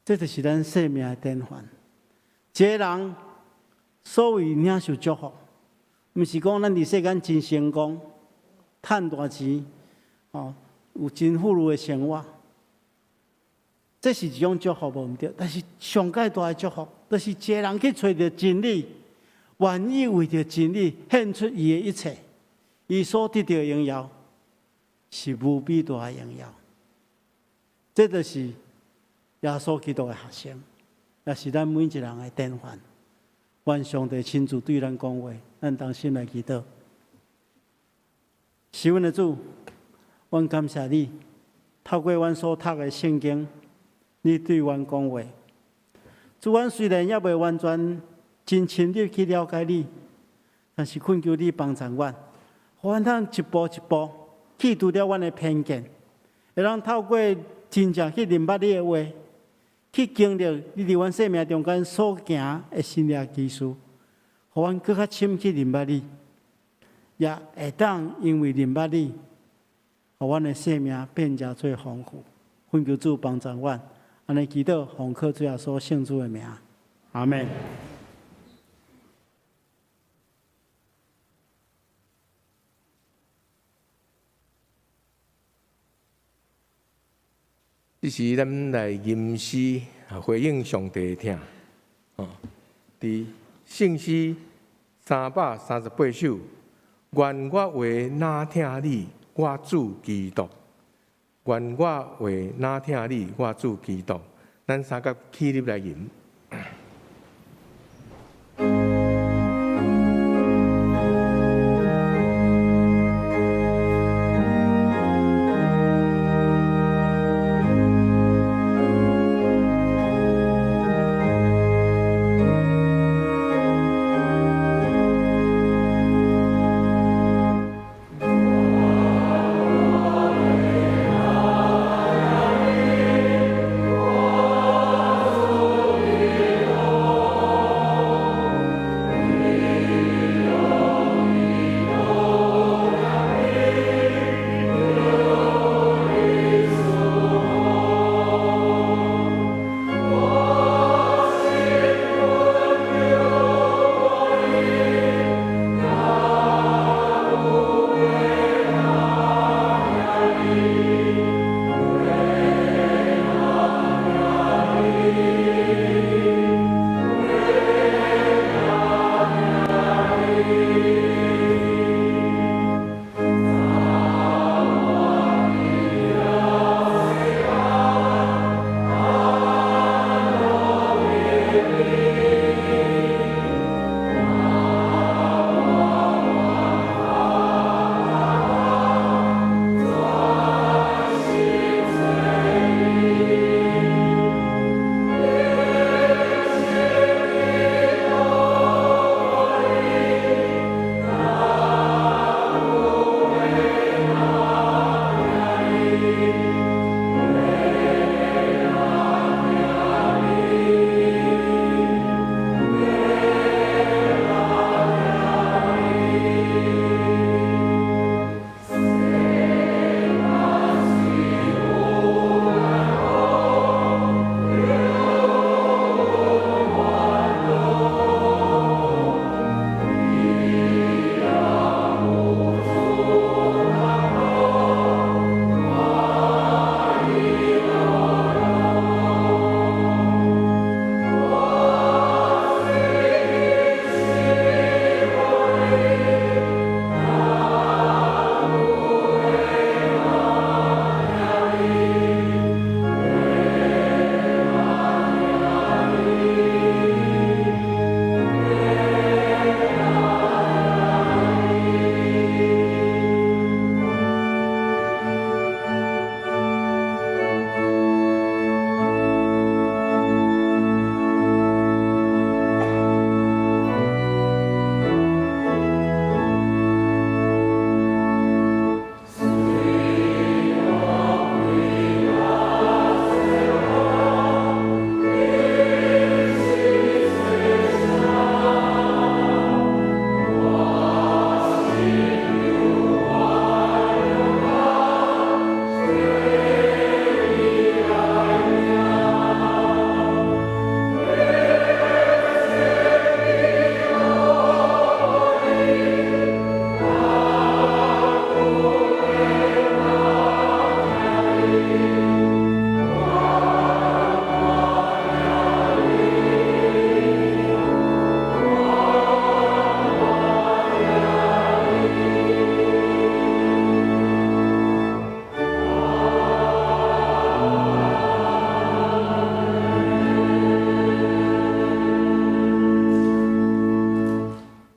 這就是咱生命的典範。一个人所謂領受祝福，毋是講咱佇世間真成功、趁大錢，哦，有真富裕的生活。這是一種祝福，無毋對。但是上蓋大的祝福，就是一个人去揣著真理，願意為著真理獻出伊的一切，伊所得著的榮耀是無比大的榮耀。這就是耶穌基督的學生，也是咱每一人的典範。願上帝親自對咱講話，咱同心來祈禱。是阮的主，阮感謝你，透過阮所讀的聖經，你對阮講話。主，阮雖然猶未完全真深入去了解你，但是懇求你幫助阮，予阮通一步一步去除掉阮的偏見，會當透過真正去認捌你的話，去經歷你佇阮生命中間所行的神蹟奇事，予阮閣較深去認捌你，也會當因為認捌你，予阮的生命變成做豐富。懇求主幫助阮，按呢祈禱，奉靠主耶穌聖主的名，阿們。這時咱來吟詩回應上帝的疼。哦，佇聖詩338首，願我話若疼你，我主基督。願我話若疼你，我主基督。咱三甲起立來吟。我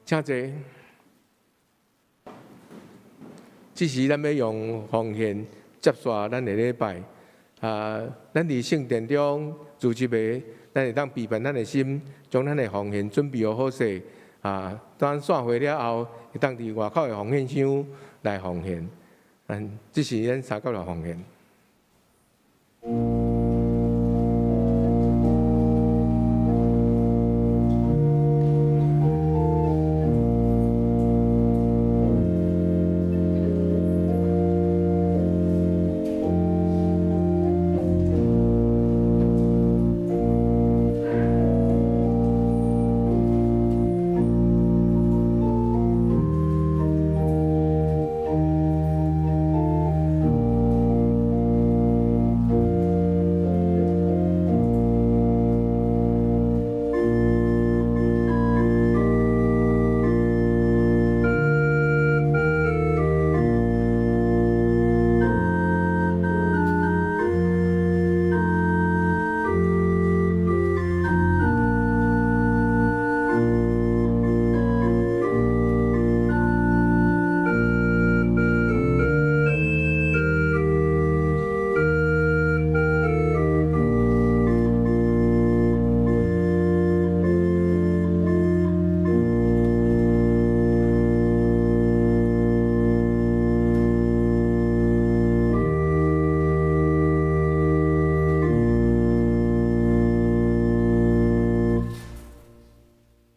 請坐。這時咱欲用奉獻接煞咱的禮拜。啊，咱佇聖殿中聚集的，咱會當預備咱的心，將咱的奉獻準備好勢。啊，當散會了後，會當佇外口的奉獻箱來奉獻。嗯，這是咱三角來奉獻。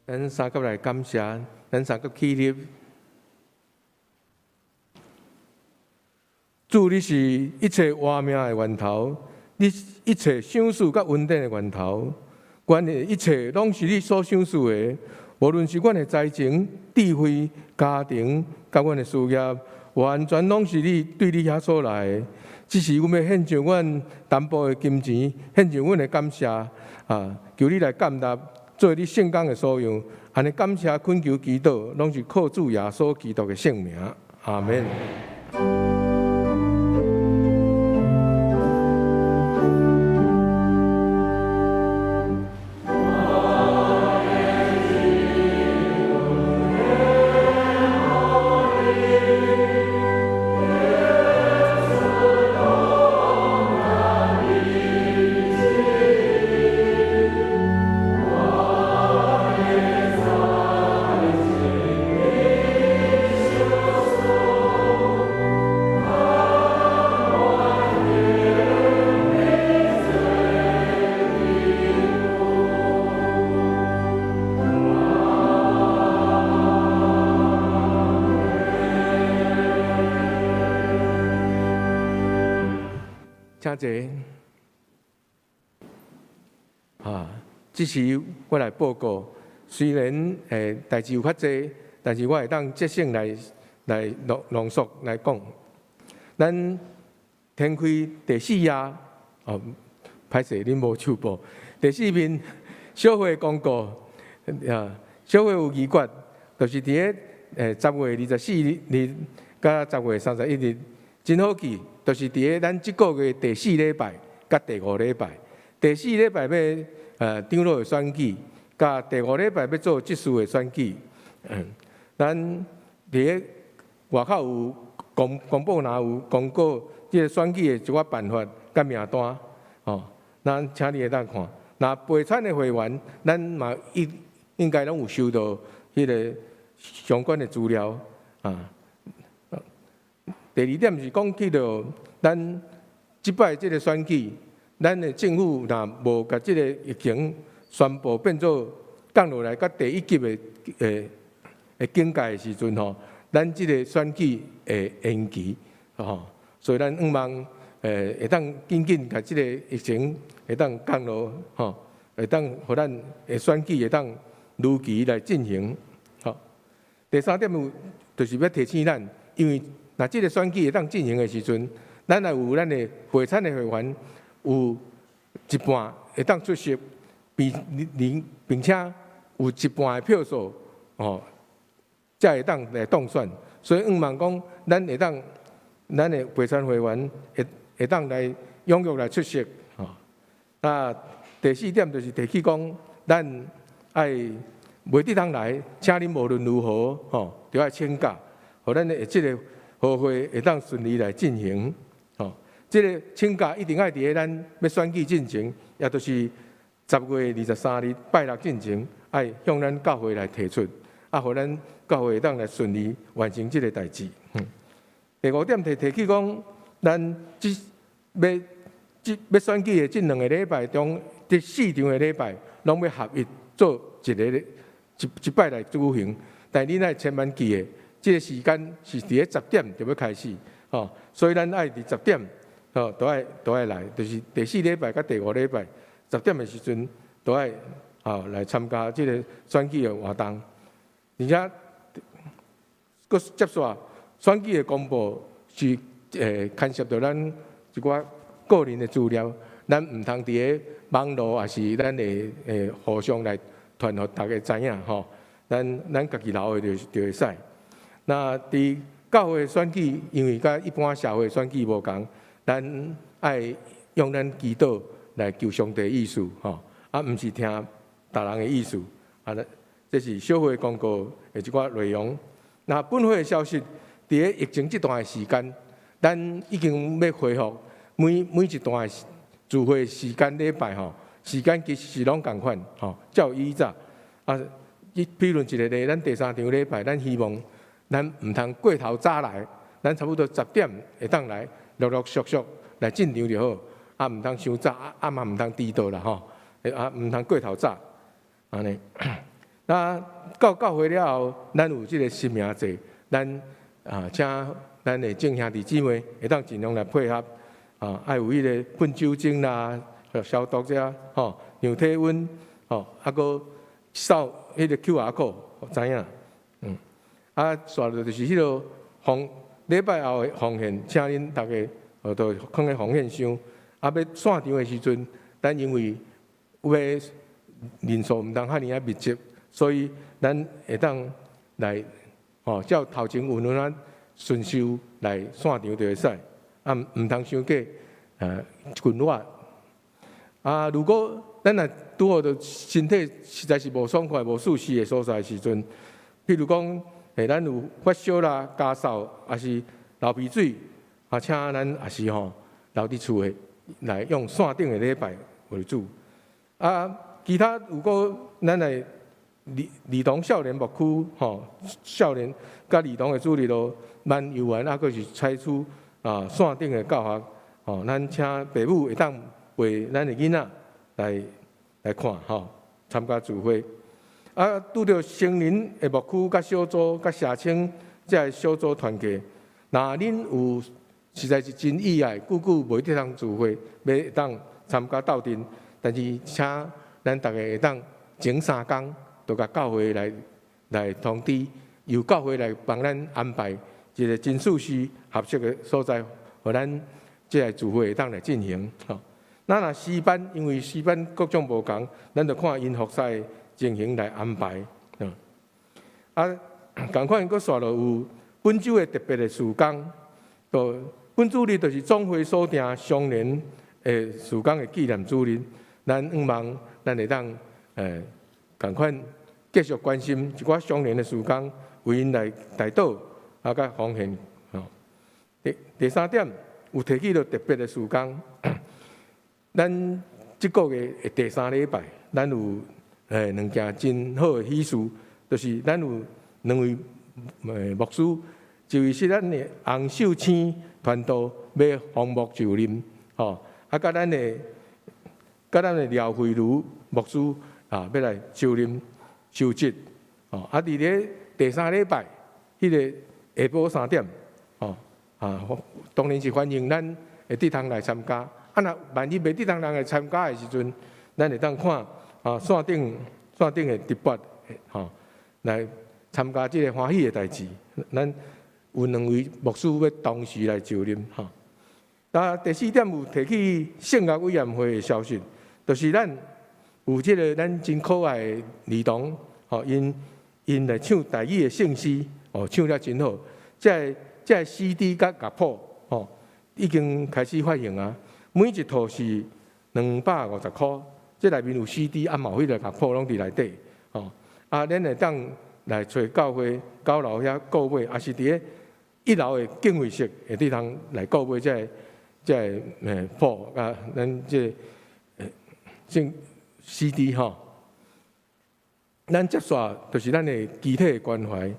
咱三佮來感謝，咱三佮起立。主，你是一切活命的源頭，你一切賞賜佮恩典的源頭。阮的一切攏是你所賞賜的，無論是阮的才情、智慧、家庭，佮阮的事業，完全攏是你對你遐所來的。這時，阮欲獻上阮淡薄的金錢，獻上阮的感謝，啊，求你來接納。做你聖工的所用，按呢感謝懇求祈禱，攏是靠主耶穌基督的聖名，阿們。請坐。啊，這時我來報告，雖然代誌有較濟，但是我會當節省來來濃濃縮來講。咱天開第四頁，哦，歹勢恁無手簿。第四面小會公告，啊，小會有議決，就是佇咧10月24日佮10月31日，真好記。就是佇咧咱這個月第四禮拜佮第五禮拜，第四禮拜欲長老的選舉，佮第五禮拜欲做執事的選舉。嗯，咱佇咧外口有公公布，若有公告這個選舉的一寡辦法佮名單，吼，咱請你會當看。若陪參的會員，咱嘛應應該攏有收到彼个相關的資料啊。第二點是講起著咱這擺這个選舉，咱的政府若無共這个疫情宣布變做降落來佮第一級的的警戒的時陣吼，咱這个選舉會延期吼，所以咱向望會當緊緊共這个疫情會當降落吼，會當予咱的選舉會當如期來進行。吼，第三點有就是欲提醒咱，因為若這个選舉會當進行的時陣，咱若有咱的會參的會員有一半會當出席，並並且有一半的票數，吼，才會當來當選。所以向望講，咱會當咱的陪參會員會會當來踴躍來出席，吼。啊，第四點就是提起講，咱愛袂得通來，請恁無論如何吼，著愛請假，予咱的這个和會會當順利來進行。吼，這个請假一定愛佇咧咱欲選舉進前，也就是10月23日拜六進前，愛向咱教會來提出，啊，予咱教會會當來順利完成這个代誌。第五點提起講，咱這欲這欲選舉的這兩个禮拜中，這四場的禮拜，攏欲合一做一个一擺來舉行。但恁愛千萬記得，這个時間是佇咧十點就欲開始，吼，所以咱愛佇十點，吼，都愛來，就是第四禮拜佮第五禮拜十點的時陣，都愛吼來參加這个選舉的活動。而且，閣接續選舉的公報是牽涉著咱一寡個人的資料，咱毋通佇咧網路抑是咱的互相來傳予逐家知影吼。咱家己留的就會使。那佇教會選舉，因為佮一般社會選舉無仝，咱愛用咱祈禱來求上帝意思吼，啊，毋是聽別人的意思。啊，這是小會公告的一寡內容。那本會的消息，佇咧疫情這段的時間，咱已經欲恢復每一段的聚會時間禮拜吼，時間其實是攏仝款吼，照以早。啊，比如一个例，咱第三場禮拜，咱希望咱毋通過頭早來，咱差不多十點會當來，陸陸續續來進場就好。啊，毋通傷早，啊嘛毋通遲到啦吼。啊，毋通過頭早，按呢。那到教會了後，咱有這个實名制，咱啊請咱的眾兄弟姊妹會當盡量來配合，啊，愛有彼个噴酒精啦、消毒這吼，量體溫，吼，啊，閣掃彼个 QR code，知影？啊，紲落就是彼个奉禮拜後的奉獻，請恁逐家哦，都囥咧奉獻箱。啊，欲散場的時陣，咱因為有的人數毋通遐爾仔密集，所以咱會當來吼，照頭前有兩仔順序來散場就會使，啊，毋通傷過群熱。啊，如果咱若拄好著身體實在是無爽快、無舒適的所在時陣，譬如講，咱有發燒啦、咳嗽，抑是流鼻水，啊，請咱也是吼留佇厝的，來用線頂的禮拜為主。啊，其他如果咱來兒童少年牧區吼，少年佮兒童的主日學咱猶原猶閣是採取啊線頂的教學，吼，咱請爸母會當陪咱的囡仔來看吼，參加聚會。啊，拄著成人的牧區佮小組佮社青這个小組團契，若恁有實在是真意愛，久久袂得通聚會，欲會當參加鬥陣，但是請咱逐家會當前3工，就共教會來通知，由教會來幫咱安排一个真舒適合適的所在，予咱這个聚會會當來進行。吼，那若詩班，因為詩班各種無仝，咱就看𪜶服侍的情形來安排。啊，仝款閣紲落有本週的特別的事工，就本主日就是總會所定雙年的事工的紀念主日，咱向望咱會當仝款繼續關心一寡雙年的事工，為𪜶來代禱啊，佮奉獻。吼，第三點有提起著特別的事工，咱這個月的第三禮拜，咱有兩件真好的喜事，就是咱有兩位牧師，一位是咱的洪秀清傳道欲奉牧就任，吼，啊，佮咱的廖慧如牧師啊，欲來就任就職，吼，啊，佇咧第三禮拜，彼个下晡3點，吼，啊，當然是歡迎咱會得通來參加。啊，若萬一袂得通人來參加的時陣，咱會當看啊線頂的直播，吼，來參加這个歡喜的代誌。咱有兩位牧師欲同時來就任，吼。啊，第四點有提起聖樂委員會的消息，就是咱有這个咱真可愛的兒童，吼，𪜶來唱台語的聖詩，哦，唱了真好。這个 CD 佮樂譜，吼，已經開始發行啊。每一套是250箍，這內面有 CD，啊，嘛有彼个樂譜攏佇內底，吼。啊，恁會當來揣教會九樓遐購買，抑是佇咧一樓的警衛室會當來購買這個譜啊，咱這個正 CD 吼。咱接續就是咱的肢體的關懷，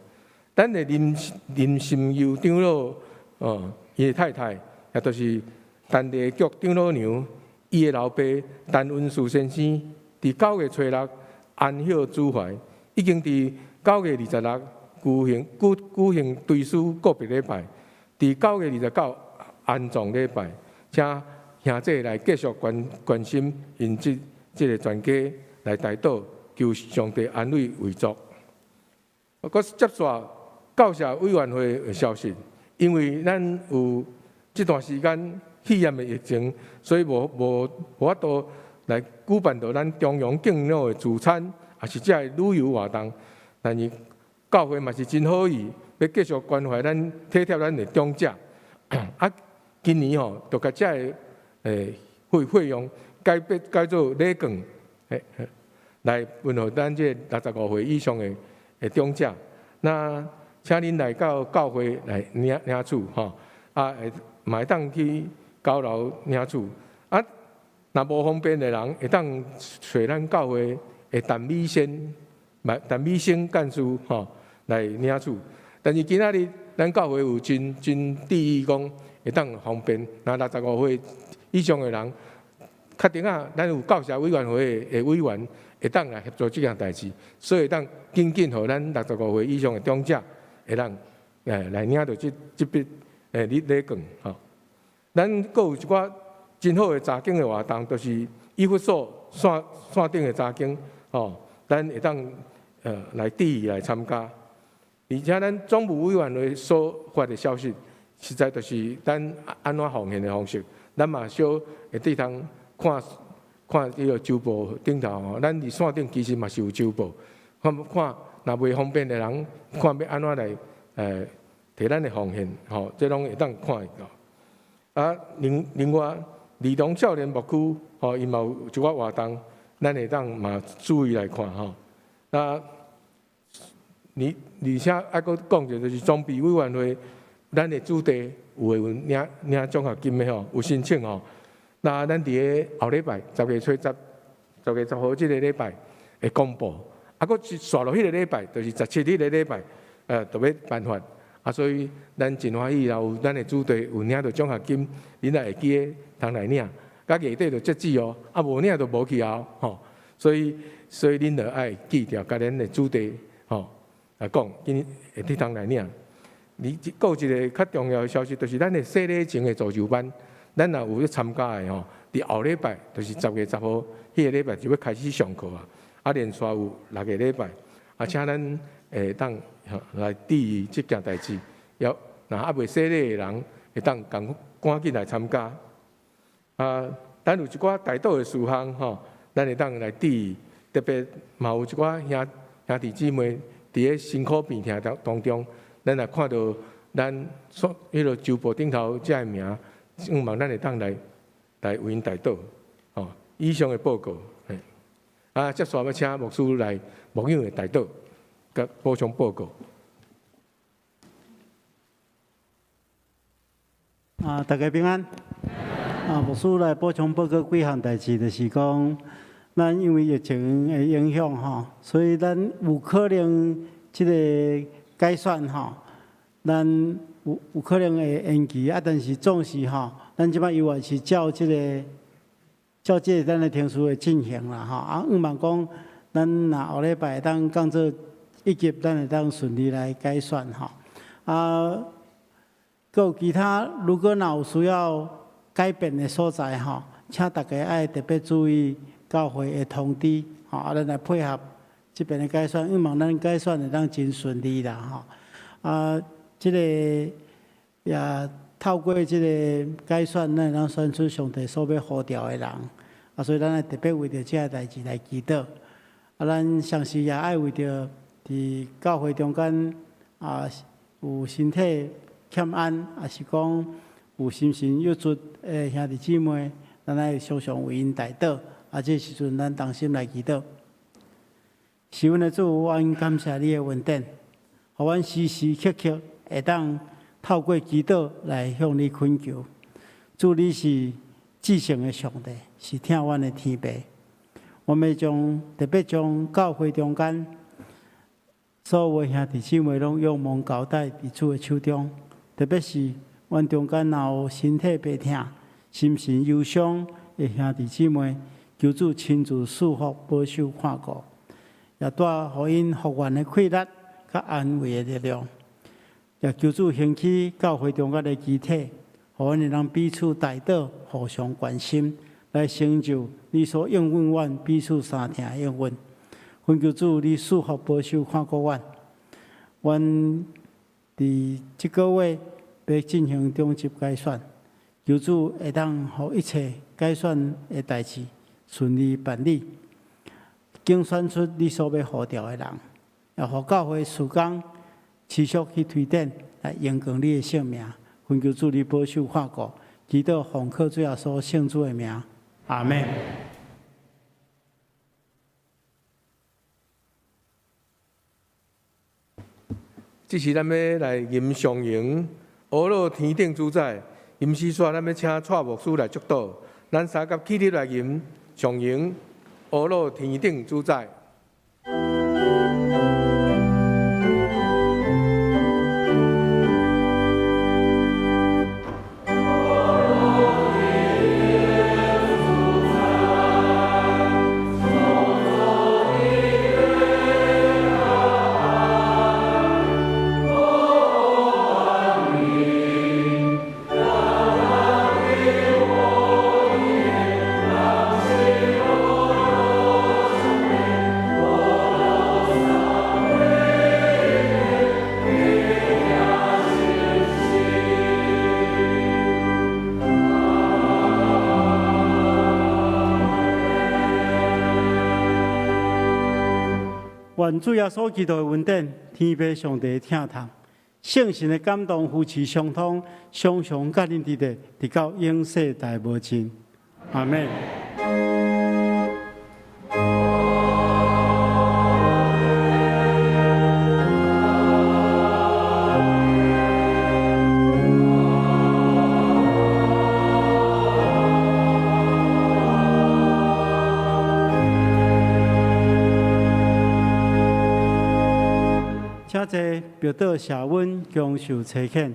咱的林林心悠長老哦，伊的太太，也就是陳麗菊長老娘，伊的老爸陳文樹先生，佇9月初6安息主懷，已經佇9月26舉行追思告別禮拜，佇9月29安葬禮拜，請兄弟來繼續關心𪜶這個全家來代禱，求上帝安慰遺族。閣接續教社委員會的消息，因為咱有這段時間肺炎的疫情，所以無法度來舉辦著咱中央敬老的聚餐，抑是這個旅遊活動。但是教會嘛是真好意，欲繼續關懷咱、體貼咱的長者。啊，今年吼，就共這个費用改做禮券，來分予咱這65歲以上的長者。那請恁來到教會來領取吼，啊，會嘛會當去九樓領取。啊，若無方便的人，會當揣咱教會的陳美仙、陳美星幹事吼來領取。但是今仔日咱教會有真真注意講會當方便，若65歲以上的人，確定啊，咱有教社委員會的委員會當來協助這件代誌，所以會當緊緊予咱六十五歲以上的長者會當來領著這筆禮券吼。咱閣有一寡真好的查經的活動，就是以弗所線頂的查經吼，咱會當來注意來參加。而且咱總務委員會所發的消息，實在就是咱按怎奉獻的方式，咱嘛小會當看看彼個周報頂頭吼，咱佇線頂其實嘛是有周報，看看若袂方便的人，看欲按怎來提咱的奉獻吼，這攏會當看會到。啊，另外，兒童少年牧區吼，伊嘛有一寡活動，咱會當嘛注意來看吼。啊，而且愛閣講者就是裝備委員會，咱的子弟有的有領獎學金的吼，有申請吼。那咱佇咧後禮拜10月初10，10月10號這個禮拜會公布，啊，閣是紲落彼個禮拜，就是17彼個禮拜，就欲頒發。啊，所以咱真歡喜，有咱的子弟有領著獎學金，恁若會記得通來領，到月底就截止哦，啊無領就無去啊，吼。所以恁著愛記著，共恁的子弟吼來講，緊會當來領。你閣有一個較重要的消息，就是咱的洗禮前的造就班，咱若有咧參加的吼，佇後禮拜，就是10月10號，彼個禮拜就欲開始上課啊。啊，連續有六個禮拜，啊，請咱會當來注意這件代誌，猶若猶未洗禮的人，會當趕趕緊來參加。啊，咱有一寡代禱的事項吼，咱會當來注意，特別嘛有一寡兄弟姊妹佇咧辛苦病痛當中，咱若看著咱所彼个周報頂頭這个名，希望咱會當來為𪜶代禱。吼，以上的報告，啊，接續欲請牧師來牧養的代禱，佮補充報告。啊，大家平安。啊，牧師來補充報告幾項代誌，就是講，咱因為疫情的影響吼，所以咱有可能這個改選吼，咱有可能會延期啊。但是總是吼，咱這擺猶原是照這個咱的程序會進行啦吼。啊，向望講，咱若後禮拜會當講做一級，咱會當順利來改選吼。啊，閣有其他，如果若有需要改變的所在吼，請大家愛特別注意教會的通知，吼，啊，咱來配合這邊的改選，向望咱改選會當真順利啦，吼。啊，這個也透過這個改選，咱會當選出上帝所欲呼召的人，啊，所以咱愛特別為著這个代誌來祈禱。啊，咱同時也愛為著佇教會中間啊有身體欠安，抑是講有心神鬱卒的兄弟姊妹，咱愛常常為𪜶代禱。啊，這時陣咱同心來祈禱。是阮的主，阮感謝你的恩典，予阮時時刻刻會當透過祈禱來向你懇求。主，你是至聖的上帝，是疼阮的天父。我們將特別將教會中間所有的兄弟姊妹攏仰望交代佇主的手中，特別是阮中間若有身體病痛、心神憂傷的兄弟姊妹，求主親自賜福、保守、看顧，也帶予𪜶復原的氣力、佮安慰的力量。也求主興起教會中間的肢體，予阮會當彼此代禱、互相關心，來成就你所應允阮彼此相疼的應允。懇求主，你賜福保守看顧阮。阮佇這個月欲進行長執改選，求主會當予一切改選的代誌順利辦理，揀選出你所欲呼召的人，也予教會事工持續去推展，來榮光你的聖名。懇求主你保守看顧，祈禱奉靠主耶穌聖子的名，阿們。這時咱欲來吟頌詠，呵咾天頂主宰，吟詩煞咱欲請蔡牧師來祝禱，咱三佮起立來吟頌詠，呵咾天頂主宰。願主耶穌基督的恩典、天父上帝的疼痛、聖神的感動、扶持相通，常常佮恁佇咧，直到永世代無盡。阿們。請坐，默禱謝恩，享受差遣。